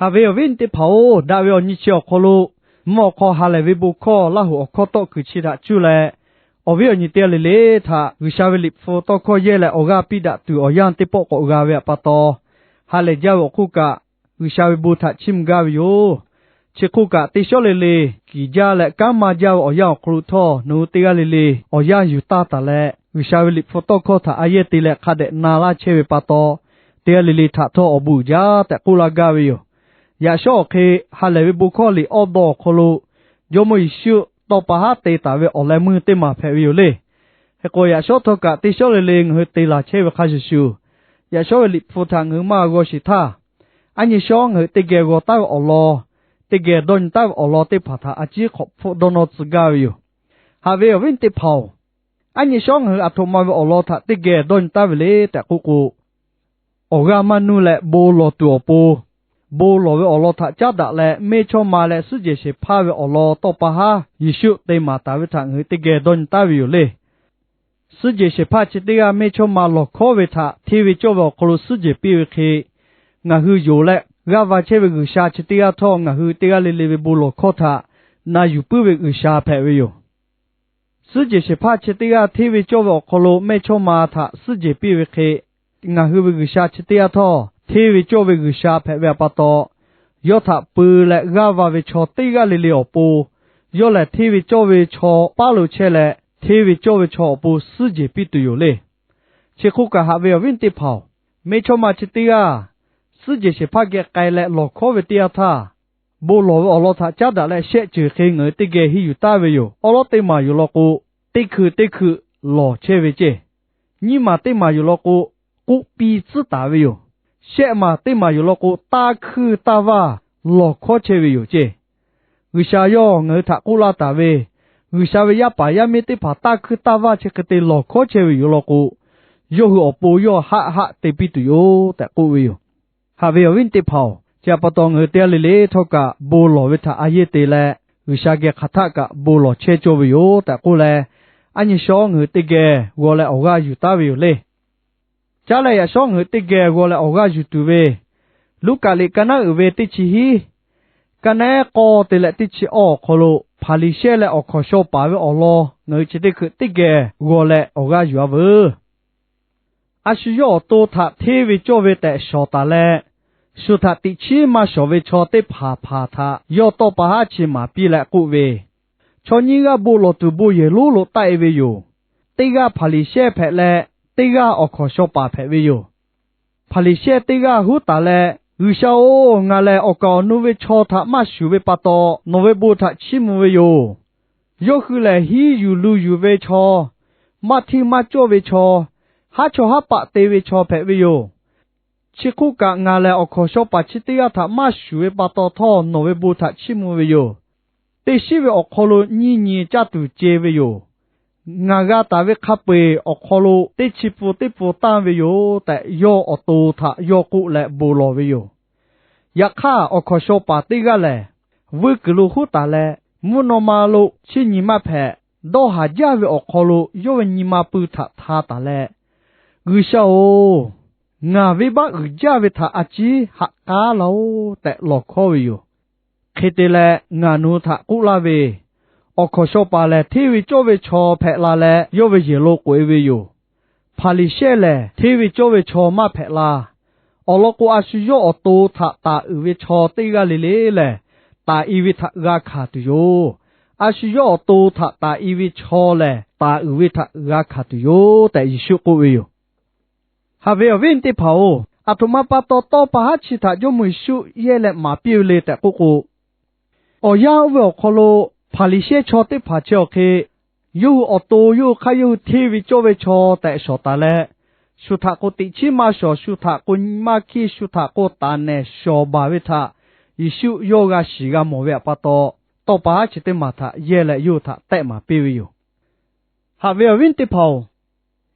Haꞈ ve awˬ viˉ awˬ nyi teˇ hpaˍ-oˬ, daꞈ ve awˬ nyi chi awˬ hk'aw lo, mvuhˇ awˬ hk'aw ha lehˬ ve bon hkawˇ Laˇ hoꞈ awˬ hkawˇ tawˆ kuiˬ chi htaꞈ cuˇ leh, awˬ viˉ awˬ nyi teˇ g'aˇ le le htaꞈ G'uiˬsha ve Liꞈ hpu tawˇ hkawˇ yehˇ leh awˬ g'aˇ piˇ daꞈ tuˬ awˬ yanˇ teˇ pawˆ k'awꞈ g'a ve pa taw, ha lehˬ jaˇ ve awˬ hk'oˆ kaꞈ, G'uiˬsha ve bon htaꞈ chiˇ mvuh gaˇ ve yoˬ. Chi hk'oˆ kaꞈ, teˇ shawˉ le le kiˬ jaˇ leh kanˉ maˇ jaˇ ve awˬ yanˇ awˬ hk'aw lo htawˇ, nawˬ hui teˇ g'aˇ le le awˬ yanˇ yuˬ taˇ taˍ leh, G'uiˬsha ve Liꞈ hpu tawˇ hkawˇ htaꞈ a yehˇ te leh hk'a dehꞈ na laˇ chehˇ ve pa taw, teˇ g'aˇ le le htaꞈ htawˇ awˬ bon uiˍ jaˇ tehꞈ k'oˆ laˇ gaˇ ve yoˬ. Yaꞈ shawˉ awˬ hk'e, ha lehˬ ve bon hkawˇ liꞈ awˇ dawˇ awˬ hk'aw lo, Jawˇmawˇ Yeˍsuˆ tawˇ pa haˉ te taˍ ve awˬ leh meuˇ teˇ maˬ hpehꞈ ve yoˬ le. Hk'e k'o, yaꞈ shawˉ htawˇ kaꞈ teˇ shawˉ le le ngaˬ hui te laˬ chehˇ ve hk'a shuˍ shuˍ, yaꞈ shawˉ ve Liꞈ hpu htaꞈ ngaˬ hui maˇ g'aw sheˍ htaˇ, aˉ nyi shawˉ ngaˬ hui teˇ geh g'aw taˉ ve awˬ lawn, teˇ geh dawˇ nyi taˉ ve awˬ lawn teˇ hpaˍ htaꞈ a ciˉ hk'awꞈ hpfuhˆ dawˇ nawˇ tcuh gaˇ ve yoˬ. Haꞈ ve awˬ viˉ teˇ hpaˍ-oˬ, aˉ nyi shawˉ ngaˬ hui aˬ htoꞈ ma ve awˬ lawn htaꞈ teˇ geh dawˇ nyi taˉ ve le tehꞈ k'oˆ k'o, awˬ g'aˇ maˇ nuˇ leh bon lawˬ tuˬ awˬ pon, bon lawˬ ve awˬ lawn htaꞈ caˉ daꞈ leh, meˇchawˇma leh suhˉ jehˬ shehˍ hpaˇ ve awˬ lawn tawˇ pa haˉ Yeˍsuˆ te maˍ taˍ ve htaꞈ ngaˬ hui teˇ geh dawˇ nyi taˉ ve yoˬ le. Suhˉ jehˬ shehˍ hpaˇ chi teˇ g'aˇ meˇchawˇma lawˬ hkawˉ ve htaꞈ hteˇ ve cawˇ ve awˬ hk'aw lo suhˉ jehˬ piˇ ve hk'e, ngaˬ hui yonˍ leh g'aˇ va chehˇ ve G'uiˬsha chi teˇ g'aˇ htawˇ, ngaˬ hui teˇ g'aˇ le le ve bon lawˬ hkawˇ htaꞈ na yuˬ puiˉ ve G'uiˬsha hpehꞈ ve yoˬ. Suhˉ jehˬ shehˍ hpaˇ chi teˇ g'aˇ hteˇ ve cawˇ ve awˬ hk'aw lo meˇchawˇma htaꞈ suhˉ jehˬ piˇ ve hk'e, ngaˬ hui ve G'uiˬsha chi teˇ g'aˇ htawˇ hteˇ ve cawˇ ve G'uiˬsha hpehꞈ ve pa taw, yawˇ htaꞈ peu leh g'aˇ va ve chaw teˇ g'aˇ le le awˬ pon, yawˇ lehˬ hteˇ ve cawˇ ve chaw paˉ lo chehˇ leh, hteˇ ve cawˇ ve chaw awˬ pon suhˉ jehˬ piˇ tuˬ yoˬ le. Chi hk'oˆ kaꞈ, haꞈ ve awˬ viˉ teˇ hpaˍ-oˬ, meˇchawˇma chi teˇ g'aˇ suhˉ jehˬ shehˍ hpaˇ geh k'ai leh lawˬ hkawˉ ve teˇ yanˇ htaˇ, bon lawˬ ve awˬ lawn htaꞈ caˉ daꞈ leh shehˆ ceuˬ hk'e ngaˬ hui teˇ geh henˇ yuˬ taˍ ve yoˬ. Awˉ lawˉ teˇ maˬ yoˬ law k'o, teˇ hkui teˇ hkui lawˬ chehˇ ve ceˇ. Nyiˇ maˬ teˇ maˬ yoˬ law k'o, k'oˆ piˇ tcuhˉ taˍ ve yoˬ. Shehˆ maˬ teˇ maˬ yoˬ law k'o, taˇ hkuiˇ taˇ vaˇ lawˬ hkawˉ chehˇ ve yoˬ ceˇ. G'uiˬsha yawˇ ngaˬ hui htaꞈ k'oˆ laˇ taˍ ve, G'uiˬsha ve yaˇ paˍ yaˇ miˇ teˇ hpaˍ taˇ hkuiˇ taˇ vaˇ chi hk'e te lawˬ hkawˉ chehˇ ve yoˬ law k'o, yawˇ hui awˬ pon yawˇ haˆ haˆ te piˇ tuˬ yoˬ tehꞈ k'oˆ ve yoˬ. Haꞈ ve awˬ viˉ teˇ hpaˍ-oˬ, chi htaꞈ pa taw ngaˬ hui teˇ g'aˇ le le htawˇ kaꞈ bon lawˬ ve htaꞈ a yehˇ te leh, G'uiˬsha geh hk'aˬ htaˆ kaꞈ bon lawˬ chehˇ cawˇ ve yoˬ tehꞈ k'oˆ leh, aˉ nyi shawˉ ngaˬ hui teˇ geh g'aw leh awˬ g'aˇ yuˬ taˉ ve yoˬ le. Caˉ leh yaꞈ shawˉ ngaˬ hui teˇ geh g'aw leh awˬ g'aˇ yuˬ tuˬ ve, Luˉkaꞈ liꞈ ka naˉ uiˍ ve teˇ chi hiˉ, ka naˉ k'awˇ te leh teˇ chi awˇ awˬ hk'aw lo Hpaˍriˍsehˇ leh awˬ hkawnˍ shaw paˍ ve awˬ lawn ngaˬ hui chi teˇ hkui teˇ geh g'aw leh awˬ g'aˇ yuˬ-a veuˬ. A shu yawˇ awˬ to htaꞈ hteˇ ve cawˇ ve tehꞈ shawˍ taˍ leh, shu htaꞈ teꞈ chiˉ maˇ shawˍ ve chaw teˇ hpaˍ hpaˍ htaꞈ yawˇ tawˇ pa haˉ chi maˍ piˇ leh k'oˆ ve, Chaw nyiˇ g'aˇ bon lawˬ tuˬ bon yehˬ lonˉ lo taˆ-e ve yoˬ. Teˇ g'aˇ Hpaˍriˍsehˇ hpehꞈ leh, teˇ g'aˇ awˬ hkawnˍ shaw paˍ hpehꞈ ve yoˬ. Hpaˍriˍsehˇ teˇ g'aˇ huˉ taˍ leh, G'uiˬsha-oˬ, ngaˬ lehˬ awˬ kaˍ awˬ nu ve chaw htaꞈ maˇ shuˍ ve pa taw, nawˬ ve bon htaꞈ chiˇ mvuh ve yoˬ. Yawˇ hui lehˬ, hiˉ yuˬ lu yuˬ ve chaw, maˇ hteˇ maˇ cawˇ ve chaw, haˉ chawˇ haˉ paˆ te ve chaw hpehꞈ ve yoˬ. Chi hk'oˆ kaꞈ, ngaˬ lehˬ awˬ hkawnˍ shaw paˍ chi teˇ g'aˇ htaꞈ maˇ shuˍ ve pa taw htawˇ, nawˬ ve bon htaꞈ chiˇ mvuh ve yoˬ. Teˇ shiˉ ve awˬ hk'aw lo nyiˇ nyi caˇ tuˬ ce ve yoˬ. Ngaˬ g'a taˍ ve hk'a peu-eˬ awˬ hk'aw lo teˇ chi pun teˇ pun tanˇ ve yoˬ tehꞈ, yawˇ awˬ to htaꞈ yawˇ k'oˆ leh bon lawˬ ve yoˬ. Yaꞈ hk'aˇ, awˬ hkawnˍ shaw paˍ teˇ g'aˇ lehˬ, vuiˇ kuiˬ lo huˉ taˍ leh, mvuhˇ naw ma lo chiˇ nyi maˇ hpehꞈ, dawˇ haˍ jaˇ ve awˬ hk'aw lo yawˇ ve nyi ma pui htaꞈ hta taˍ leh, G'uiˬsha-oˬ, ngaˬ venˇbaˆ uiˍ jaˇ ve htaꞈ a ciˉ haꞈ k'aˉ laˇ-oˆ tehꞈ lawˬ hkawˉ ve yoˬ. Hk'e te leh, ngaˬ nawˬ hui htaꞈ k'oˆ laˇ ve, awˬ hkawnˍ shaw paˍ lehˬ hteˇ ve cawˇ ve chaw hpehꞈ la leh, yawˇ ve yehˬ lo k'oꞈ-e ve yoˬ. Hpaˍriˍsehˇ lehˬ, hteˇ ve cawˇ ve chaw maˇ hpehꞈ la. Awˬ lawn k'o, a shu yawˇ awˬ to htaꞈ taˍ uiˍ ve chaw teˇ g'aˇ le le lehˬ, taˍ i ve htaꞈ g'a hkanˍ tuˬ yoˬ. A shu yawˇ awˬ to htaꞈ taˍ i ve chaw lehˬ, taˍ uiˍ ve htaꞈ g'a hkanˍ tuˬ yoˬ tehꞈ Yeˍsuˆ k'oˆ ve yoˬ. Haꞈ ve awˬ viˉ teˇ hpaˍ-oˬ, aˬ htoꞈ ma pa taw tawˇ pa haˉ chi htaꞈ Jawˇmawˇ Yeˍsuˆ yehˇ leh maˍ piˇ ve le tehꞈ k'oˆ k'o, awˬ yanˇ oˇ ve awˬ hk'aw lo Hpaˍriˍsehˇ chaw teˇ hpaˍ chi awˬ hk'e, yawˇ hui awˬ to yawˇ hui hk'aˇ yawˇ hui hteˇ ve cawˇ ve chaw tehꞈ shawˍ taˍ leh, shu htaꞈ k'o teꞈ chiˉ maˇ shawˍ, shu htaꞈ k'o nyi maˇ hkiˇ, shu htaꞈ k'o taˍ nehˬ shawˍ baˬ ve htaꞈ Yeˍsuˆ yawˇ g'a shiˍ g'a mawˬ ve pa taw, tawˇ pa haˉ chi teˇ maˬ htaꞈ yehˇ leh yawˇ hui htaꞈ tehˆ maˍ piˇ ve yoˬ. Haꞈ ve awˬ viˉ teˇ hpaˍ-oˬ,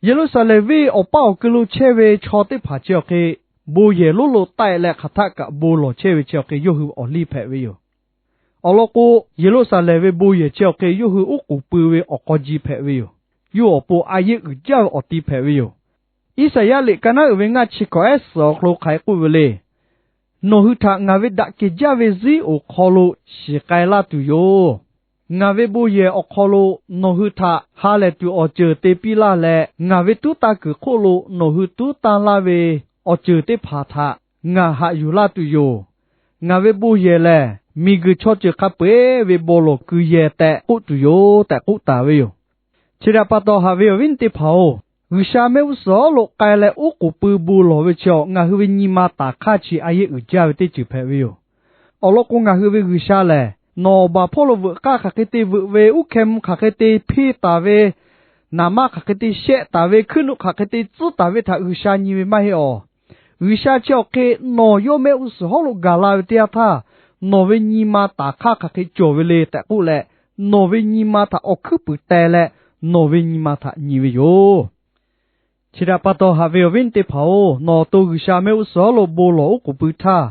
Yeˍruˆsaˍlehnˍ venˇ awˬ paˇ awˬ kui lo chehˇ ve chaw teˇ hpaˍ chi awˬ hk'e, bon yehˬ lonˉ lo taˆ-e leh hk'aˬ htaˆ kaꞈ bon lawˬ chehˇ ve chi awˬ hk'e yawˇ hui awˬ liˇ hpehꞈ ve yoˬ. Awˬ lawn k'o, Yeˍruˆsaˍlehnˍ ve bon yehˬ chi awˬ hk'e yawˇ hui oˉ k'oˍ pui ve awˬ k'aw ji hpehꞈ ve yoˬ. Yawˇ hui awˬ pon a yehˉ uiˍ jaˇ ve awˬ ti hpehꞈ ve yoˬ. Iˉsaˍyaˆ liꞈ ka naˉ uiˍ ve ngaˇ chi hkawꞈ ehˉ suhˍ awˬ hk'aw lo hk'aˬ hk'e k'oˆ ve le. nawˬ hui htaꞈ ngaˬ ve daꞈ kehˬ jaˇ ve zuiˉ awˬ hk'aw lo shiˍ k'ai laˇ tuˬ yoˬ. Ngaˬ ve bon yehˬ awˬ hk'aw lo nawˬ hui htaꞈ ha lehˬ tuˬ awˬ ceuˬ te piˇ laˇ leh, ngaˬ ve tuˉ tanˇ kuiˬ hk'oˆ lo nawˬ hui tuˉ tanˇ laˇ ve awˬ ceuˬ teˇ hpaˍ htaꞈ ngaˬ haꞈ yuˬ laˇ tuˬ yoˬ. Ngaˬ ve bon yehˬ lehˬ, miˬguiˬ chaw ceuˬ hk'a peu-eˬ ve bon lawˬ ku yehˬ tehꞈ k'oˆ tuˬ yoˬ tehꞈ k'oˆ taˍ ve yoˬ. Chi htaꞈ pa taw haꞈ ve awˬ viˉ teˇ hpaˍ-oˬ, G'uiˬsha mehˆ g'uˇ suhˍ hawˉ lo k'ai leh oˉ k'oˍ pui bon lawˬ ve chi awˬ, ngaˬ hui ve nyi ma taˍ hk'aˇ chi a yehˇ uiˍ jaˇ ve teˇ ceuˬ hpehꞈ ve yoˬ. Awˬ lawn k'o, ngaˬ hui ve G'uiˬsha lehˬ, nawˬ awˬ baˬ hpawˇ lo veuꞈ k'aˇ hk'aˬ hk'e te veuꞈ ve, uˉ hkeh mvuh hk'aˬ hk'e te hpeˇ taˍ ve, naˍ manˇ hk'aˬ hk'e te shehˆ taˍ ve, hkuiˉ nuˆ hk'aˬ hk'e te tcuhˉ taˍ ve htaꞈ G'uiˬsha nyi ve maˇ heˆ awˬ. G'uiˬsha chi awˬ hk'e nawˬ yawˇ mehˆ g'uˇ suhˍ hawˉ lo gaˬ la ve teˇ yanˇ htaˇ, nawˬ ve nyi ma taˍ hk'aˇ hk'aˬ hk'e cawˬ ve le tehꞈ k'oˆ leh, nawˬ ve nyi ma htaꞈ awˬ hkuiˉ puiˍ teh leh, nawˬ ve nyi ma htaꞈ nyi ve yoˬ. Chi htaꞈ pa taw haꞈ ve awˬ viˉ teˇ hpaˍ-oˬ, nawˬ awˬ to G'uiˬsha mehˆ g'uˇ suhˍ hawˉ lo bon lawˬ oˉ k'oˍ pui htaˇ,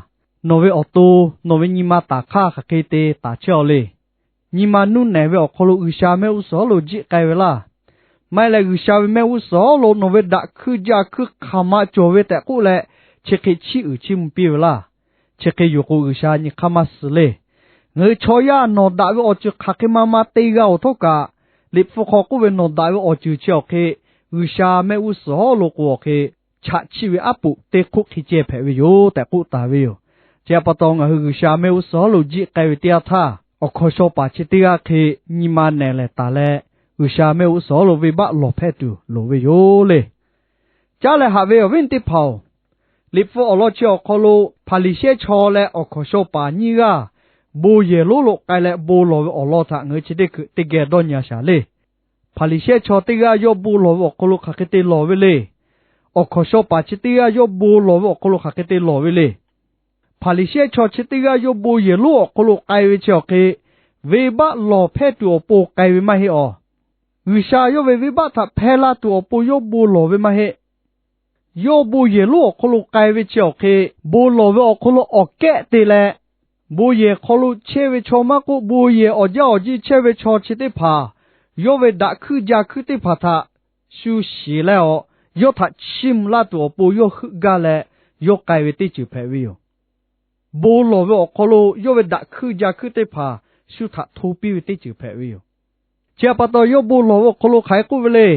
nawˬ ve awˬ to, nawˬ ve nyi ma taˍ hk'aˇ hk'aˬ hk'e te taˍ chehˇ-aw le. Nyi ma nuˇ nehˬ ve awˬ hk'aw lo G'uiˬsha mehˆ g'uˇ suhˍ hawˉ lo jiˆ k'ai ve laˇ. Maˇ heˆ leh, G'uiˬsha ve mehˆ g'uˇ suhˍ hawˉ lo nawˬ ve daꞈ hkuiˇ jaˇ hkuiˇ hk'aˬ ma cawˬ ve tehꞈ k'oˆ leh, chi hk'e chiˇ uiˍ chiˇ mvuh piˇ ve laˇ. Chi hk'e yoˬ k'o, G'uiˬsha nyi hk'aˇ maˇ suh le. Ngaˬ hui chaw yaˇ nawˬ daꞈ ve awˬ ceuˬ hk'aˬ hk'e ma ma te g'a-oˬ htawˇ kaꞈ, Liꞈ hpu hk'aw k'oˆ ve, nawˬ daꞈ ve awˬ ceuˬ chi awˬ hk'e G'uiˬsha mehˆ g'uˇ suhˍ hawˉ lo k'o, awˬ hk'e chaꞈ chiˆ ve aˉ poꞈ teˇ hk'oˆ hk'e ceh hpehꞈ ve yoˬ tehꞈ k'oˆ taˍ ve yoˬ. Chi htaꞈ pa taw, ngaˬ hui G'uiˬsha mehˆ g'uˇ suhˍ hawˉ lo jiˆ k'ai ve teˇ yanˇ htaˇ, awˬ hkawnˍ shaw paˍ chi teˇ g'aˇ hk'e nyi ma nehˬ lehˬ taˍ leh, G'uiˬsha mehˆ g'uˇ suhˍ hawˉ lo venˇbaˆ lawˬ hpehˇ tuˬ loˍ ve yoˬ le. Caˉ leh haꞈ ve awˬ viˉ teˇ hpaˍ-oˬ, Liꞈ hpu awˬ lawn chi awˬ hk'aw lo Hpaˍriˍsehˇ chaw leh awˬ hkawnˍ shaw paˍ nyiˇ g'aˇ bon yehˬ lonˉ lo k'ai leh bon lawˬ ve awˬ lawn htaꞈ ngaˬ hui chi teˇ hkui teˇ geh dawˇ nyi-a shaˍ le. Hpaˍriˍsehˇ chaw teˇ g'aˇ yawˇ bon lawˬ ve awˬ hk'aw lo hk'aˬ hk'e te lawˬ ve le. Awˬ hkawnˍ shaw paˍ chi teˇ g'aˇ yawˇ bon lawˬ ve awˬ hk'aw lo hk'aˬ hk'e te lawˬ ve le. Hpaˍriˍsehˇ chaw chi teˇ g'aˇ yawˇ bon yehˬ lonˉ awˬ hk'aw lo k'ai ve chi awˬ hk'e, venˇbaˆ lawˬ hpehˇ tuˬ awˬ pon k'ai ve maˇ heˆ awˬ. G'uiˬsha yawˇ ve venˇbaˆ htaꞈ hpehˇ laˇ tuˬ awˬ pon yawˇ bon lawˬ ve maˇ heˆ. Yawˇ bon yehˬ lonˉ awˬ hk'aw lo k'ai ve chi awˬ hk'e, bon lawˬ ve awˬ hk'aw lo awˬ kehˉ te leh, bon yehˬ hk'aw lo chehˇ ve chaw maˇ k'oˆ, bon yehˬ awˬ jaˇ awˬ jiˇ chehˇ ve chaw chi teˇ hpaˍ, yawˇ ve daꞈ hkuiˇ jaˇ hkuiˇ teˇ hpaˍ htaꞈ shu shiˍ leh awˬ, yawˇ htaꞈ chiˇ mvuh laˇ tuˬ awˬ pon yawˇ heuˆ gaˇ leh, yawˇ k'ai ve teˇ ceuˬ hpehꞈ ve yoˬ. Bon lawˬ ve awˬ hk'aw lo yawˇ ve daꞈ hkuiˇ jaˇ hkuiˇ teˇ hpaˍ shu htaꞈ hto piˇ ve teˇ ceuˬ hpehꞈ ve yoˬ. Chi htaꞈ pa taw, yawˇ bon lawˬ ve awˬ hk'aw lo hk'aˬ hk'e k'oˆ ve le.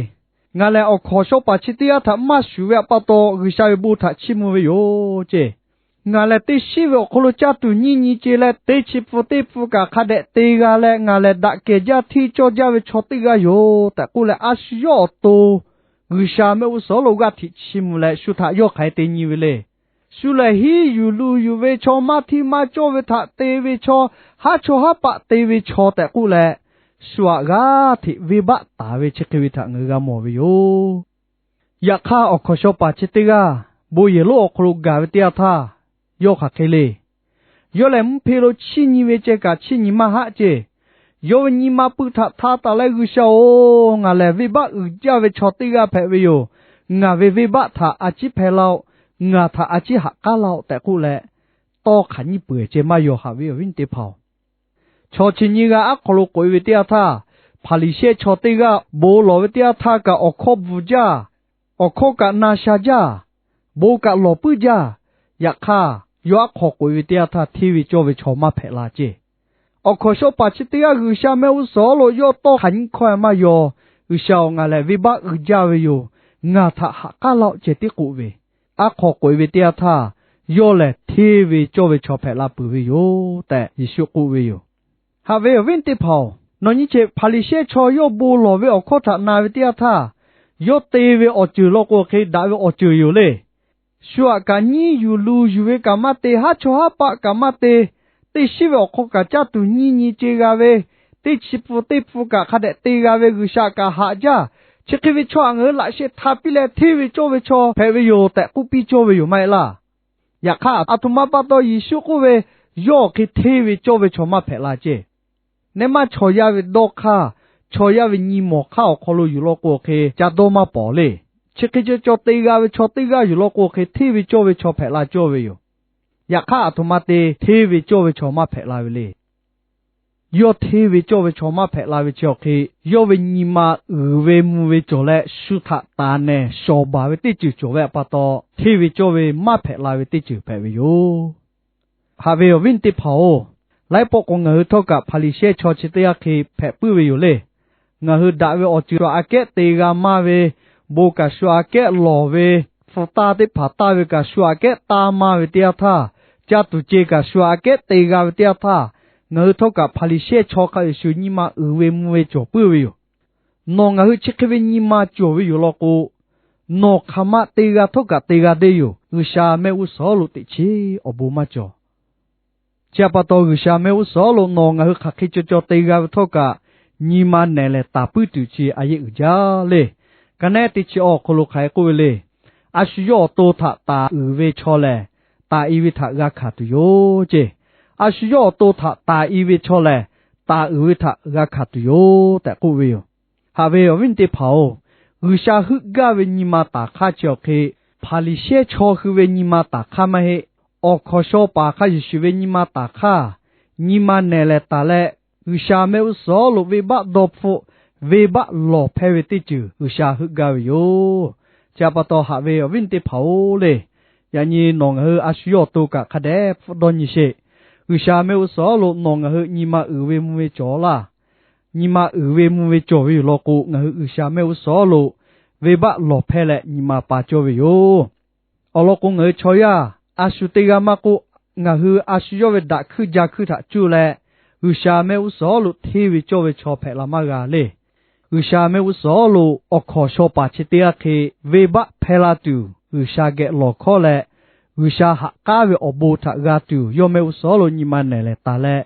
Ngaˬ lehˬ awˬ hkawnˍ shaw paˍ chi teˇ g'aˇ htaꞈ maˇ shuˍ ve htaꞈ pa taw, G'uiˬsha ve bon htaꞈ chiˇ mvuh ve yoˬ ceˇ. Ngaˬ lehˬ teˇ shiˉ ve awˬ hk'aw lo caˇ tuˬ nyiˇ nyi ce leh, teˇ chi pun teˇ pun kaꞈ hk'a dehꞈ te g'a leh, ngaˬ lehˬ daꞈ kehˬ jaˇ hteˇ cawˇ jaˇ ve chaw teˇ g'aˇ yoˬ tehꞈ k'oˆ leh, a shu yawˇ awˬ to G'uiˬsha mehˆ g'uˇ suhˍ hawˉ lo g'aˇ hteꞈ chiˇ mvuh leh, shu htaꞈ yawˇ hk'aˬ hk'e te nyi ve le. Shu lehˬ, hiˉ yuˬ luˬ yuˬ ve chaw, maˇ hteˇ maˇ cawˇ ve htaꞈ te ve chaw, haˉ chawˇ haˉ paˆ te ve chaw tehꞈ k'oˆ leh, shu aꞈ g'aˇ hteꞈ venˇbaˆ taˍ ve chi hk'e ve htaꞈ ngaˬ hui g'a mawˬ ve yoˬ. Yaꞈ hk'aˇ, awˬ hkawnˍ shaw paˍ chi teˇ g'aˇ bon yehˬ lonˉ awˬ hk'aw lo gaˬ ve teˇ yanˇ htaˇ, yawˇ hk'aˬ hk'e le. Yawˇ lehˬ, mvuhˇ hpe lo chiˇ nyi ve ceh kaꞈ chiˇ nyi maˇ haˆ ceˇ. Yawˇ ve nyi ma pui htaꞈ hta taˍ leh, G'uiˬsha-oˬ, ngaˬ lehˬ venˇbaˆ uiˍ jaˇ ve chaw teˇ g'aˇ hpehꞈ ve yoˬ. Ngaˬ ve venˇbaˆ htaꞈ a ciˉ hpehˇ laˇ-oˆ. Ngaˬ htaꞈ a ciˉ haꞈ k'aˉ laˇ-oˆ tehꞈ k'oˆ leh, tawˇ hk'aˬ nyiˇ peuˬ ceh maˇ yaw haꞈ ve awˬ viˉ teˇ hpaˍ-oˬ. Chaw chi nyiˇ g'aˇ aˉ hk'aw lo k'oꞈ-e ve teˇ yanˇ htaˇ, Hpaˍriˍsehˇ chaw teˇ g'aˇ bon lawˬ ve teˇ yanˇ htaˇ kaꞈ awˬ hkawˇ bvuhˬ jaˇ, awˬ hkawˇ kaꞈ na sha jaˇ, bon kaꞈ lawˬ puiˉ jaˇ. Yaꞈ hk'aˇ, yawˇ aˉ hk'aw k'oꞈ-e ve teˇ yanˇ htaˇ hteˇ ve cawˇ ve chaw maˇ hpehꞈ la ceˇ. Awˬ hkawnˍ shaw paˍ chi teˇ g'aˇ G'uiˬsha mehˆ g'uˇ suhˍ hawˉ lo yawˇ tawˇ hk'aˬ nyiˇ hkawˇ maˇ yaw. G'uiˬsha-oˬ, ngaˬ lehˬ venˇbaˆ uiˍ jaˇ ve yoˬ. Ngaˬ htaꞈ haꞈ k'aˉ laˇ-oˆ ceh tiˉ k'oˆ ve, aˉ hk'aw k'oꞈ-e ve teˇ yanˇ htaˇ, yawˇ lehˬ hteˇ ve cawˇ ve chaw hpehꞈ la peuˬ ve yoˬ tehꞈ Yeˍsuˆ k'oˆ ve yoˬ. Haꞈ ve awˬ viˉ teˇ hpaˍ-oˬ, nawˬ nyi ceh Hpaˍriˍsehˇ chaw yawˇ bon lawˬ ve awˬ hkawˇ htaꞈ na ve teˇ yanˇ htaˇ, yawˇ te ve awˬ ceuˬ law k'o hk'e daꞈ ve awˬ ceuˬ yoˬ le. Shu aꞈ kaꞈ nyiˇ yuˬ luˬ yuˬ ve kaꞈ maˇ te, haˉ chawˇ haˉ paˆ kaꞈ maˇ te, teˇ shiˉ ve awˬ hk'aw kaꞈ caˇ tuˬ nyiˇ nyi ce g'a ve, teˇ chi pun teˇ pun kaꞈ hk'a dehꞈ te g'a ve, G'uiˬsha kaꞈ haꞈ jaˇ. Chi hk'e ve chaw aꞈ ngaˬ hui laꞈ sheh hta piˇ leh, hteˇ ve cawˇ ve chaw hpehꞈ ve yoˬ tehꞈ k'oˆ piˇ cawˇ ve yoˬ maˇ heˆ laˇ. Yaꞈ hk'aˇ, aˬ htoꞈ ma pa taw Yeˍsuˆ k'oˆ ve, yawˇ hk'e hteˇ ve cawˇ ve chaw maˇ hpehꞈ la ceˇ. Nehˇ maˇ chaw yaˇ ve dawˇ hk'aˇ, chaw yaˇ ve nyi mawˬ hk'aˇ awˬ hk'aw lo yuˬ law k'o hk'e ca dawˇ maˇ pawˍ le. Chi hk'e ceh cawˬ te g'a ve chaw teˇ g'aˇ yuˬ law k'o hk'e hteˇ ve cawˇ ve chaw hpehꞈ la cawˇ ve yoˬ. Yaꞈ hk'aˇ, aˬ htoꞈ ma te hteˇ ve cawˇ ve chaw maˇ hpehꞈ la ve le. Yawˇ hteˇ ve cawˇ ve chaw maˇ hpehꞈ la ve chi awˬ hk'e, yawˇ ve nyi ma uiˍ ve mvuh ve cawˬ leh, shu htaꞈ taˍ nehˬ shawˍ baˬ ve teˇ ceuˬ cawˬ ve pa taw, hteˇ ve cawˇ ve maˇ hpehꞈ la ve teˇ ceuˬ hpehꞈ ve yoˬ. Haꞈ ve awˬ viˉ teˇ hpaˍ-oˬ, laiˉ pawˆ k'o ngaˬ hui htawˇ kaꞈ Hpaˍriˍsehˇ chaw chi teˇ g'aˇ hk'e hpehꞈ puiˉ ve yoˬ le. Ngaˬ hui daꞈ ve awˬ ceuˬ shu aꞈ kehˉ te g'a maˇ ve, bon kaꞈ shu aꞈ kehˉ lawˬ ve, hpu taˇ teˇ hpaˍ taˇ ve kaꞈ shu aꞈ kehˉ taˇ maˇ ve teˇ yanˇ htaˇ, caˇ tuˬ ce kaꞈ shu aꞈ kehˉ te g'a ve teˇ yanˇ htaˇ, ngaˬ hui htawˇ kaꞈ Hpaˍriˍsehˇ chaw hk'a shuˍ shuˍ nyi ma uiˍ ve mvuh ve cawˬ puiˉ ve yoˬ. Nawˬ ngaˬ hui chi hk'e ve nyi ma cawˬ ve yoˬ law k'o, nawˬ hk'aˬ ma te g'a htawˇ kaꞈ te g'a deˇ yoˬ. G'uiˬsha mehˆ g'uˇ suhˍ awˬ hk'aw lo teꞈ chiˉ awˬ bon maˇ cawˬ. Chi htaꞈ pa taw, G'uiˬsha mehˆ g'uˇ suhˍ awˬ hk'aw lo nawˬ ngaˬ hui hk'aˬ hk'e caw caw te g'a ve htawˇ kaꞈ, nyi ma nehˬ lehˬ taˍ puiˉ tuˬ chi a yehˆ uiˍ jaˇ le. Ka nehˉ teˇ chi awˬ hk'aw lo hk'aˬ hk'e k'oˆ ve le. A shu yawˇ awˬ to htaꞈ taˍ uiˍ ve chaw lehˬ, taˍ i ve htaꞈ g'a hkanˍ tuˬ yoˬ ceˇ. A shu yawˇ awˬ to htaꞈ taˍ i ve chaw lehˬ, taˍ uiˍ ve htaꞈ g'a hkanˍ tuˬ yoˬ tehꞈ k'oˆ ve yoˬ. Haꞈ ve awˬ viˉ teˇ hpaˍ-oˬ, G'uiˬsha heuˆ gaˇ ve nyi ma taˍ hk'aˇ chi awˬ hk'e, Hpaˍriˍsehˇ chaw hui ve nyi ma taˍ hk'aˇ maˇ heˆ. Awˬ hkawnˍ shaw paˍ hk'a shuˍ shuˍ ve nyi ma taˍ hk'aˇ, nyi ma nehˬ lehˬ taˍ leh, G'uiˬsha mehˆ g'uˇ suhˍ awˬ hk'aw lo venˇbaˆ dawˇ hpfuhˆ, venˇbaˆ lawˬ hpehˇ ve teˇ ceuˬ G'uiˬsha heuˆ gaˇ ve yoˬ. Chi htaꞈ pa taw, haꞈ ve awˬ viˉ teˇ hpaˍ-oˬ le, yaꞈ nyi nawˬ ngaˬ hui a shu yawˇ awˬ to kaꞈ hk'a dehꞈ hpfuhˆ dawˇ nyi sheˍ. G'uiˬsha mehˆ g'uˇ suhˍ awˬ hk'aw lo nawˬ ngaˬ hui nyi ma uiˍ ve mvuh ve cawˬ laˇ. Nyi ma uiˍ ve mvuh ve cawˬ ve yoˬ law k'o, ngaˬ hui G'uiˬsha mehˆ g'uˇ suhˍ awˬ hk'aw lo venˇbaˆ lawˬ hpehˇ leh nyi ma pa cawˇ ve yoˬ. Awˬ lawn k'o, ngaˬ hui chaw yaˇ a shu teˇ g'aˇ maˇ k'oˆ, ngaˬ hui a shu yawˇ ve daꞈ hkuiˇ ja hkuiˇ htaꞈ cuˇ leh, G'uiˬsha mehˆ g'uˇ suhˍ awˬ hk'aw lo hteˇ ve cawˇ ve chaw hpehꞈ la maˇ g'a le. G'uiˬsha mehˆ g'uˇ suhˍ awˬ hk'aw lo awˬ hkawnˍ shaw paˍ chi teˇ g'aˇ hk'e venˇbaˆ hpehˇ la tuˬ, G'uiˬsha geh lawˬ hkawˉ leh, G'uiˬsha ha k'aˉ ve awˬ bon htaꞈ g'a tuˬ, yawˇ mehˆ g'uˇ suhˍ awˬ hk'aw lo nyi ma nehˬ lehˬ taˍ leh,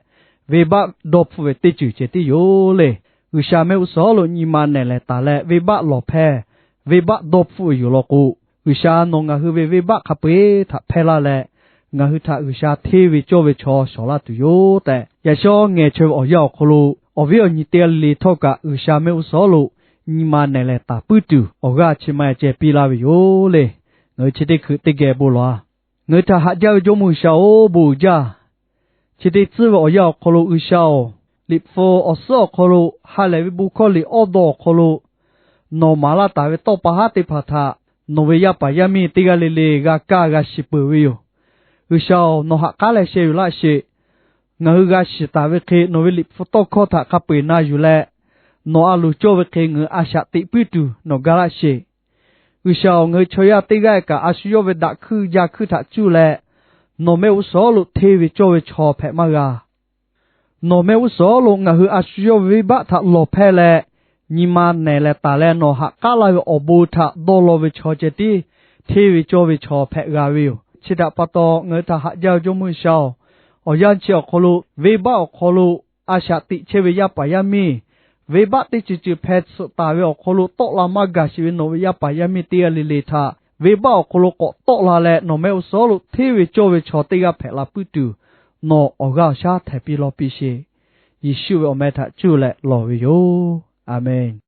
venˇbaˆ dawˇ hpfuhˆ ve teˇ ceuˬ ceh tiˉ yoˬ le. G'uiˬsha mehˆ g'uˇ suhˍ awˬ hk'aw lo nyi ma nehˬ lehˬ taˍ leh venˇbaˆ lawˬ hpehˇ, venˇbaˆ dawˇ hpfuhˆ ve yoˬ law k'o, G'uiˬsha nawˬ ngaˬ hui ve venˇbaˆ hk'a peu-eˬ htaꞈ hpehˇ laˇ leh, ngaˬ hui htaꞈ G'uiˬsha hteˇ ve cawˇ ve chaw shawˍ laˇ tuˬ yoˬ tehꞈ, yaꞈ shawˉ ngeh chaweh ve awˬ yanˇ awˬ hk'aw lo, awˬ viˉ awˬ nyi teˇ g'aˇ le le htawˇ kaꞈ G'uiˬsha mehˆ g'uˇ suhˍ awˬ hk'aw lo nyi ma nehˬ lehˬ taˍ puiˉ tuˬ awˬ g'aˇ chi ma ceh piˇ laˇ ve yoˬ le. Ngaˬ hui chi teˇ hkui teˇ geh bon lawˬ-a. Ngaˬ hui htaꞈ haꞈ jaˇ ve Jawˇmawˇ G'uiˬsha-oˬ, bon uiˍ jaˇ. Chi teˇ tcuhˉ ve awˬ yanˇ awˬ hk'aw lo G'uiˬsha-oˬ, Liꞈ hpu awˬ suhˉ awˬ hk'aw lo ha lehˬ ve bon hkawˇ liꞈ awˇ dawˇ awˬ hk'aw lo, nawˬ maˍ laˇ taˍ ve tawˇ pa haˉ teˇ hpaˍ htaꞈ nawˬ ve yaˇ paˍ yaˇ miˇ teˇ g'aˇ le le g'a kaˇ g'a shiˍ peuˬ ve yoˬ. G'uiˬsha-oˬ, nawˬ ha k'aˉ leh sheh yuˬ laˇ sheˍ. Ngaˬ hui g'a shiˍ taˍ ve hk'e nawˬ ve Liꞈ hpu tawˇ hkawˇ htaꞈ hk'a peu-eˬ na yuˬ leh, nawˬ a loˍ cawˇ ve hk'e ngaˬ hui a shaꞈ teꞈ puiˉ tuˬ nawˬ ga laˇ sheˍ. G'uiˬsha-oˬ, ngaˬ hui chaw yaˇ teˇ g'aˇ kaꞈ a shu yawˇ ve daꞈ hkuiˇ ja hkuiˇ htaꞈ cuˇ leh, nawˬ mehˆ g'uˇ suhˍ awˬ hk'aw lo hteˇ ve cawˇ ve chaw hpehꞈ maˇ g'a. Nawˬ mehˆ g'uˇ suhˍ awˬ hk'aw lo ngaˬ hui a shu yawˇ ve venˇbaˆ htaꞈ lawˬ hpehˇ leh, nyi ma nehˬ lehˬ taˍ leh nawˬ ha k'aˉ laˇ ve awˬ bon htaꞈ dawˇ law ve chaw ceh tiˉ hteˇ ve cawˇ ve chaw hpehꞈ g'a ve yoˬ. Chi htaꞈ pa taw, ngaˬ hui htaꞈ haꞈ jaˇ ve Jawˇmawˇ G'uiˬsha-oˬ, awˬ yanˇ chi awˬ hk'aw lo venˇbaˆ awˬ hk'aw lo a shaꞈ teꞈ chehˇ ve yaˇ paˍ yaˇ miˇ, venˇbaˆ teˇ ceuˬ ceuˬ hpeh tsuhꞈ taˍ ve awˬ hk'aw lo tawˆ la maˇ gaˬ sheˍ ve nawˬ ve yaˇ paˍ yaˇ miˇ teˇ g'aˇ le le htaꞈ venˇbaˆ awˬ hk'aw lo k'awꞈ tawˆ la leh nawˬ mehˆ g'uˇ suhˍ awˬ hk'aw lo hteˇ ve cawˇ ve chaw teˇ g'aˇ hpehꞈ la puiˉ tuˬ, nawˬ awˬ g'aˇ awˬ shaˉ htehˍ piˇ law piˇ sheˍ. Yeˍsuˆ ve awˬ meh htaꞈ cuˇ leh lawˬ ve yoˬ. A menˬ.